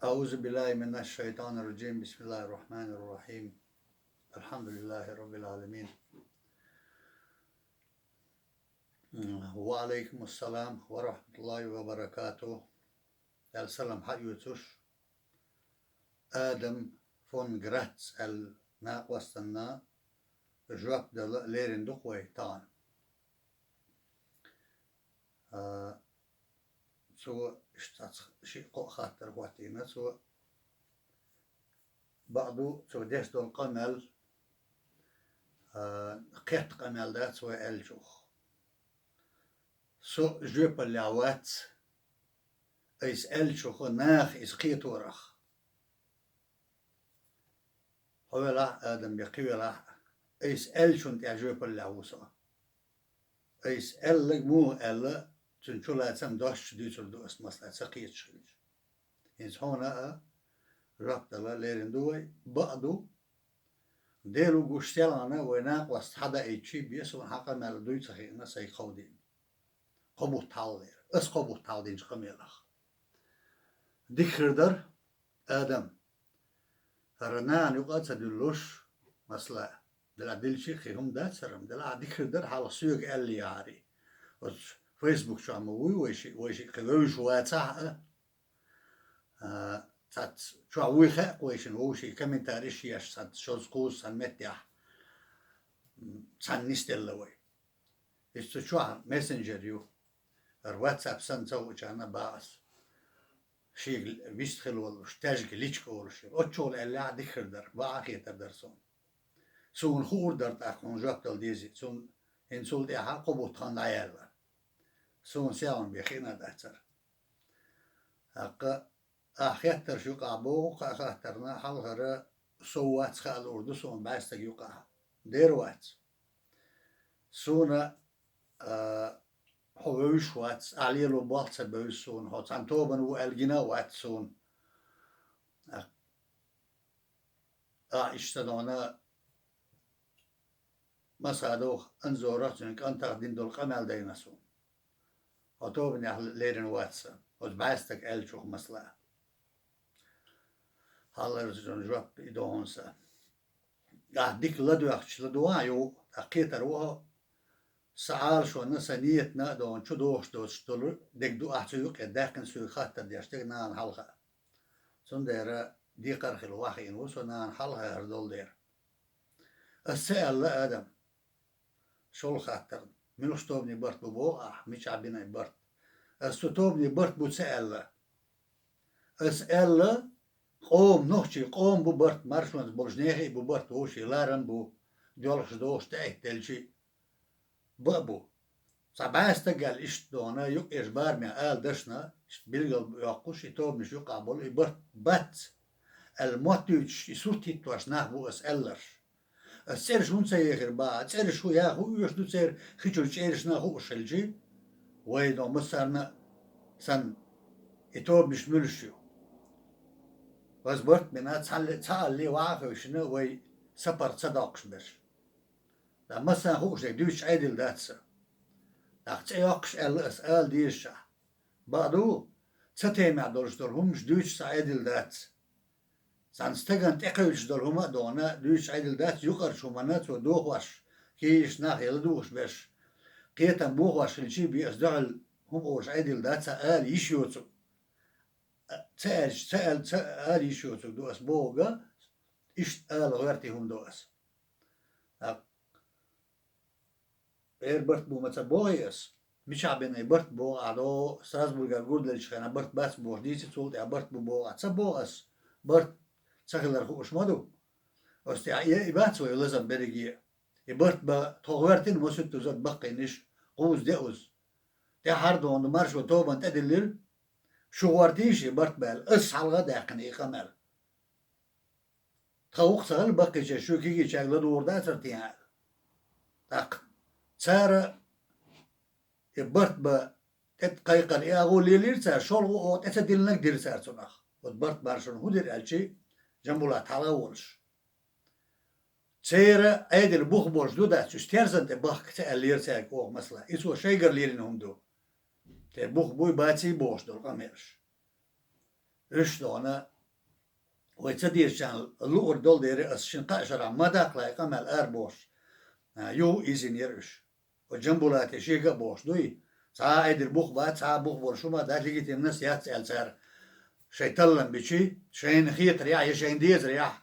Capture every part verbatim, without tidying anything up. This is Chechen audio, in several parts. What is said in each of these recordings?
أعوذ بالله من الشيطان الرجيم. بسم الله الرحمن الرحيم. الحمد لله رب العالمين. وعليكم السلام ورحمة الله وبركاته. Аьлла салам хьаоьцуш, Адам фон Грац аьлла накъостана жоп дала лерина ду-кх вай тахана. А, цо иштта цхьацца шиъ-кхоъ хаттар хӀоттийна цо. Бакъду, цо деш долу къамел, а, кхетта къамел дац вай аьллачух. Со жоьпаллехь вац, айса аьллачух наха иза кхеторах. Хьо велахь а, Адам, я кхин велахь а, айса аьллачунна тӀехь жоьпаллехь ву со. Айса аьлларг муха аьлла, цуьнан чулацам дош дуьйцур ду ас, масала, ца кхеташ хилча. ХӀинца хьуна а жоп дала лерина ду вай, бакъду, Дела гуш селхана вай накъост хьадаийтчий бен суна хьан къамел дуй ца хиъна сайга кховдийна. Кхо бутт хьалха лер. Ас кхо бутт хьалха динчу къамелах. Дика хир дара, Адам. ХӀара нана юкъа а ца дуьллуш, масала, делахь дилчи кхин хӀума дац хӀара-м, делахь дика хир дара хьалха соьга аьллехьарий. Оцу Facebook чохь ма вуй вай шиъ, вай шиъ кхин вевзаш вацахь а, а, цхьацца чохь вуй хаьа-кх вайшинна вовшийн комментариш еш, цхьацца шозза-кхузза цхьана меттехь, м, цхьаьна нисделла вай. Иза цу чохь мессенджер ю. ХӀара WhatsApp санна ца хуучарна бах ас. Шега вист хила волуш, тӀаьжга личка олуш ю. Оццул аьллехь а дика хир дара, бакъ а хетар дара суна. Суна хуур дара тӀаккха хьуна жоп дала дезий, цунна хӀинцул тӀаьхьа кхо бутт хан дӀаяьлла. Суна селхана бен хиъна дац хӀара. ТӀаккха ахь хеттарш юкъахь боху, кхаа хаттарна хьалхара сов вац хаа луур ду суна бӀаьстаг юкъахь. Дера вац. Суна, а, хьо вевзаш вац, ахь лело болх ца бевза суна, хьо цхьана тобанна ву аьлла гина а вац суна. А, а, иштта дона Масадов Анзорах, цуьнан кӀантах дина долу къамел дайна суна. Хьо тобанехь лерина вац сан, оцу бӀаьстага аьллачух, масала. Хьалхарчунна жоп и до хьуна сан. Ахь дика ладоьгӀча, ладогӀа а ю, тӀаккха кхетар ву хьо, сан Ӏалашонна, сан нетана а догӀун чу дохуш доцуш долу дерг ду ахь цу юкъе даьккхина соьга хаттар деш дерг нана хьалха. Цундела декхар хила вахийна ву со нана хьалха хӀара долу дера. Ас ца аьлла, Адам, шолгӀа хаттар, муьлхачу тобанийн барт бу боху ахь, мичахь бина и барт? Ас цу тобанийн барт бу ца аьлла. Ас аьлла, къоман, нохчийн къоман бу барт, маршонца болчу нехан а бу барт, вовшийн ларам а бу, доьлхуш дохуш тӀеэттаделчи бан а бу. Цхьа бӀаьстаг аьлла иштта дона, юкъерчу барамехь ала дашна, иштта билгал йоккхуш, и тобанаш юкъахь болу, и барт бац аьлла моттуьйтуш, и сурт хӀиттош нах бу ас аьлларш. Ас цӀераш хӀунда ца ехира баха, цӀераш хӀун яха хӀун оьшуш ду церан хи чуьра чӀерашна хууш хилчи, вай дон массарна а санна, и тобанаш муьлш ю. Ас барт бина, цхьалли-, цхьа алли ваха а хевшина, вай сапар ца доккхуш берш. Ткъа массарна хууш дерг дуьйцуш Ӏедил дац сан. ТӀаккха цӀе йоккхуш аьлла ас ала дезачохь. Бакъду, цу темехь долуш долу хӀуманаш дуьйцуш сан Ӏедил дац. Цхьана стагана тӀекхуьйтуш долу хӀума а дона, дуьйцуш Ӏедил дац, юкъарчу хӀуманна цо дохош, кийча нах яла духуш берш, кхетам бохош хилчий бен ас дуьхьал хӀума олуш Ӏедил дац, сан ала йиш йоцург. Ца аьлча, ца аьл-, ца ала йиш йоцург ду ас бохург, иштта ала гӀоьртий хӀума до ас. ТӀаккха Эр барт бу ма ца бохий ас? Мичахь бина и барт боху ахь до, Страсбургера гурделлачу хенахь барт бац бохуш дийци, цул тӀаьхьа барт бу боху ахь. Ца боху ас, барт ца хилар хууш ма ду. Ас тӀаьхьа и, и бац вай лазам берриге. И барт бан тхо гӀоьртина, масуьттуза баккхийнаш, кхуза де уза. ТӀаьхьара дона маршо тобанна тӀедиллира, шу гӀортийша и барт баьлла, ас хьалха а даьккхина и къамел. Тхан вукху ца хилла баккхийчерчу кегийчаьрга ладугӀур дацара тен аьлла. ТӀаккха цара и барт бан тӀе кхайкхар и агӀо лелийра цара, шолгӀа оха тӀе ца диллинарг дира цара цунах. Оцу барт бан шуна хӀун дира аьлчи, Жамбулат хьалха а волуш. Церан Ӏедал бух болуш ду дац, уьш терзан тӀе бахка ца аьллера цаьрга оха масала. И цо шайгара лелийна хӀума ду. Те бух буй, баций бохуш долу къамелаш. Уьш дона, вай ца дезачарна луур долу дера ас шина кхаа шарахь ма даккхале къамел арабохуш, а, юха изийнера уьш. Оцу Джамбулате шега а бохуш дуй, цхьа а айдир бух бац, цхьа а бух болуш хӀума дац, легитимность яц аьлла цара шайн таллам бичи, шайна хетарехь я шайна дезарехь,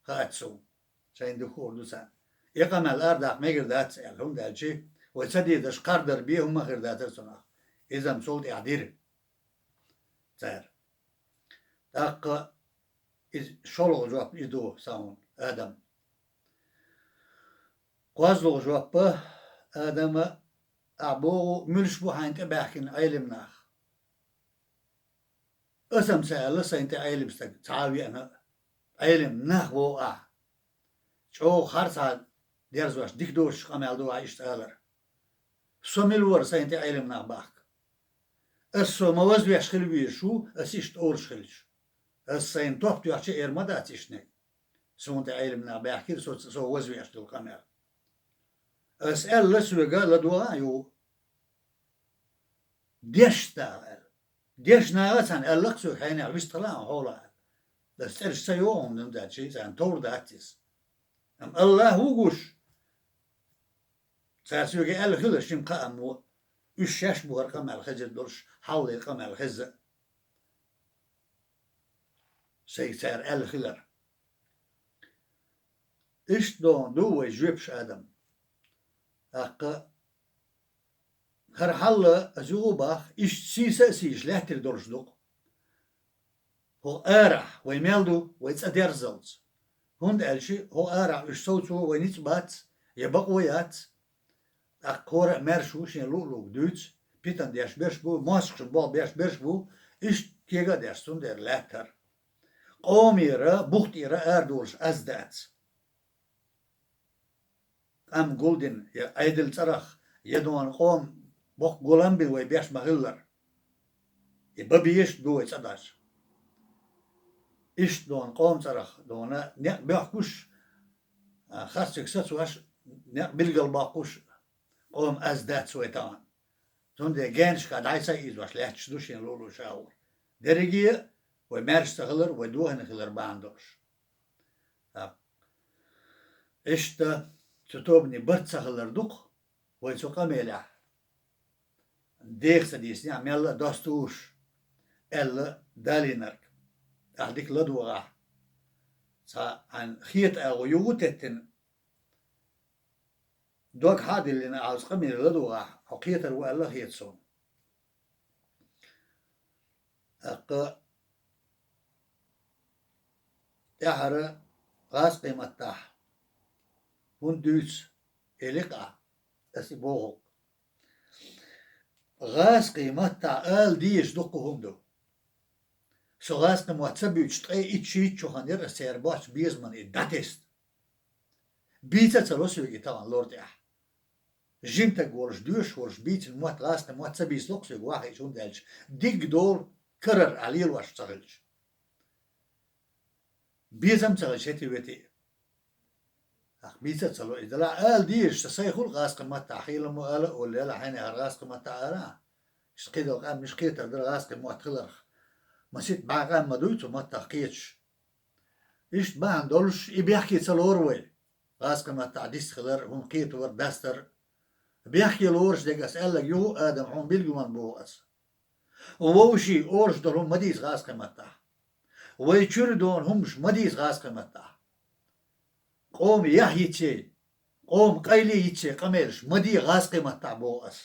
хаьа цу, шайна дукха хуур ду царна. И къамел арадаккха мегар дац аьлла, хӀунда аьлча вай ца дезаш кхардар бен хӀума хир дацара цунах. Иза-м цул тӀаьхьа дира цара. ТӀаккха иза шолгӀа жоп иза ду сан хьуна, Адам. КхозлагӀа жоп, Адама, ахь боху, муьлш бу хьайна тӀебаьхкина Ӏелим нах? Аса-м ца аьлла, сайна тӀе Ӏелим стаг цхьа а веана, Ӏелим нах боху ахь. ЧӀогӀа харцахьа дерзош дика доцуш къамел ду ахь иштта алар. Со мила вара сайна тӀе Ӏелим нах бахка? Ас со ма вазвеш хила везаш ву, ас иштта олуш хилча. Ас сайна топ тоьхча эр ма дац иштаниг. Суна тӀе Ӏелим нах баьхкира, со, со вазвеш долу къамел. Ас аьлла соьга ладогӀа а ю. Дешна наха аьлла. Дешна наха царна аьлла-кх соьга хьенех вистхила а хьолахь аьлла. Ас цӀераш ца йогӀу хӀума дан даьлча, царна товр дац иза. Амма Аллах ву гуш, цара соьга аьлла хилар шимма кхааммо, уьш шаьш бу хӀара къамел хезар долуш, хьалле къамел хеза а. Сайга цара аьлла хилар. Иштта дона ду вай жоьпаш, Адам. ТӀаккха хӀара хьалла аса юха а боху, иштта сийса а сийсаш лаьттира долуш ду-кх. ХӀокху арахь вай мел ду, вай цӀа дерзалц. ХӀунда аьлча хӀокху арахь уьш совцо вай ницкъ бац, я бакъо яц. ТӀаккха хӀора а маьрша ву, шен луъу-луъург дуьйцу, питана деш берш бу, мостагӀчун болх беш берш бу, иштта кега а деш, цундела лаьттара. Къомера, бух тӀера арадолуш аз дац. Къам гулдина, я Ӏедал цӀарах, я дона къоман боккха гулам бина вай беш ма-хиллара. И бан безаш ду вай цӀа дӀача. Иштта дона къоман цӀарах дона некъ боьхкуш, а, харциг сацош, некъ билгалбоккхуш, къоман аз дац вай тахана. Цундела генашкахь дӀай ца ийзош лаьтташ ду шен луъу-луъу шахӀур. Дерриге а вай маьрша ца хилар, вай дохийна хилар бахьана долуш. ТӀаккха иштта цу тобане барт ца хилар ду-кх вай цу къамелехь. Деха ца дийцинехь, мелла а достуш, аьлла далийнарг. Ахь дика ладогӀахь. Цхьа хьайн хета агӀо юха теттина, дог хьа а диллина, ахь оцу къамеле ладогӀахь, хьо кхетар ву аьлла а хета суна. ТӀаккха тӀаьхьара гӀазкхийн маттахь хӀунда дуьйцу, элира-кх ахь, аса и боху-кх. ГӀазкхийн маттахь ала дезаш дуккха хӀума ду. Со гӀазкхийн мотт ца буьйцуш, ткъе итт-шийтта шо хан яра аса церан боцчу безаман и дӀатесна. Бийца а ца ло соьга и тахана лор тӀехь. Жимтаг волуш, доьшуш волуш бийцина мотт, гӀазкхийн мотт ца бийцало-кх соьга вахийча, хӀунда аьлча дигга долу карара ахь лелош ца хилча. Безам ца хилча хӀетте-ветте а. ТӀаккха бийца а ца ло иза. Делахь ала дезаш сан сайх хуьлу гӀазкхийн маттахь, хийламо ала а оллаелахь, хьенех хӀара гӀазкхийн маттахь ара. Иштта кхидолу къаьмнаш кхетар дара гӀазкхийн мотт хиларх. Масийтта бӀе къам ма дуй цу маттах кхеташ. Иштта бахьана долуш, и бехке ца лору вай. ГӀазкхийн маттахь дистхилар, хӀума кхетавар, дастар. Бехке лоруш дерг ас аьлларг ю, Адам, хьуна билгалван боху ас. Вовшийн олуш долу хӀума ма дийца гӀазкхийн маттахь. Вай чуьра дона хӀумаш ма дийца гӀазкхийн маттахь. Къоман яхь йицъяй, къоман къайле йицъяй къамелаш ма де гӀазкхийн маттахь боху ас.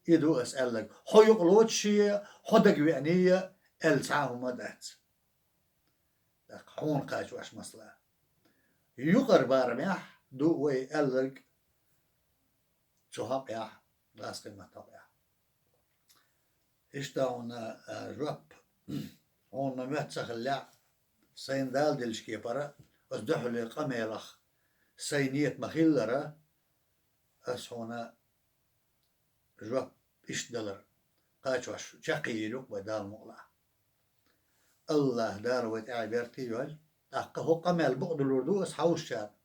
И ду ас аьлларг. Хьо юкъа лоцуш а, хьо дага веана а аьлла цхьа а хӀума дац. ТӀаккха хьуна кхачош масала. Юкъара барамехь ду вай аьлларг цу хьокъехь, гӀазкхийн мотт хьокъехь. Иштта хьуна, а, жоп, хьуна моьтту ца хиллехь, сайна Дала деллачу кепара, аса дуьхьале къамелах сайн нийят ма-хиллара, аса хьуна жоп иштта далар кхачош чаккхе йийр ю-кх вай, Дала мукъалахь. АллахӀ Дала вай тӀаьхье беркате йойла. ТӀаккха хӀокху къамел бакъдуьллур ду аса хьовсучарна.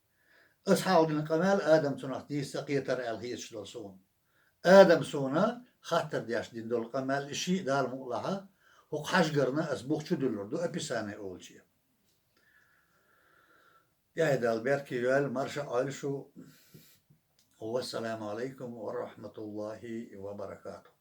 Аса хьалха дина къамел Адам цунах нийса кхетар аьлла хеташ долу суна. Адам суна хаттар деш дина долу къамел и шиъ Дала мукъалахь, ХӀокху хьажгарна ас бух чудуьллур ду описание олуче. ТӀаьхье Дала беркате йойла, марша Ӏойла шу. Вассаламу алайкум ва рахматуллахи ва баракатух.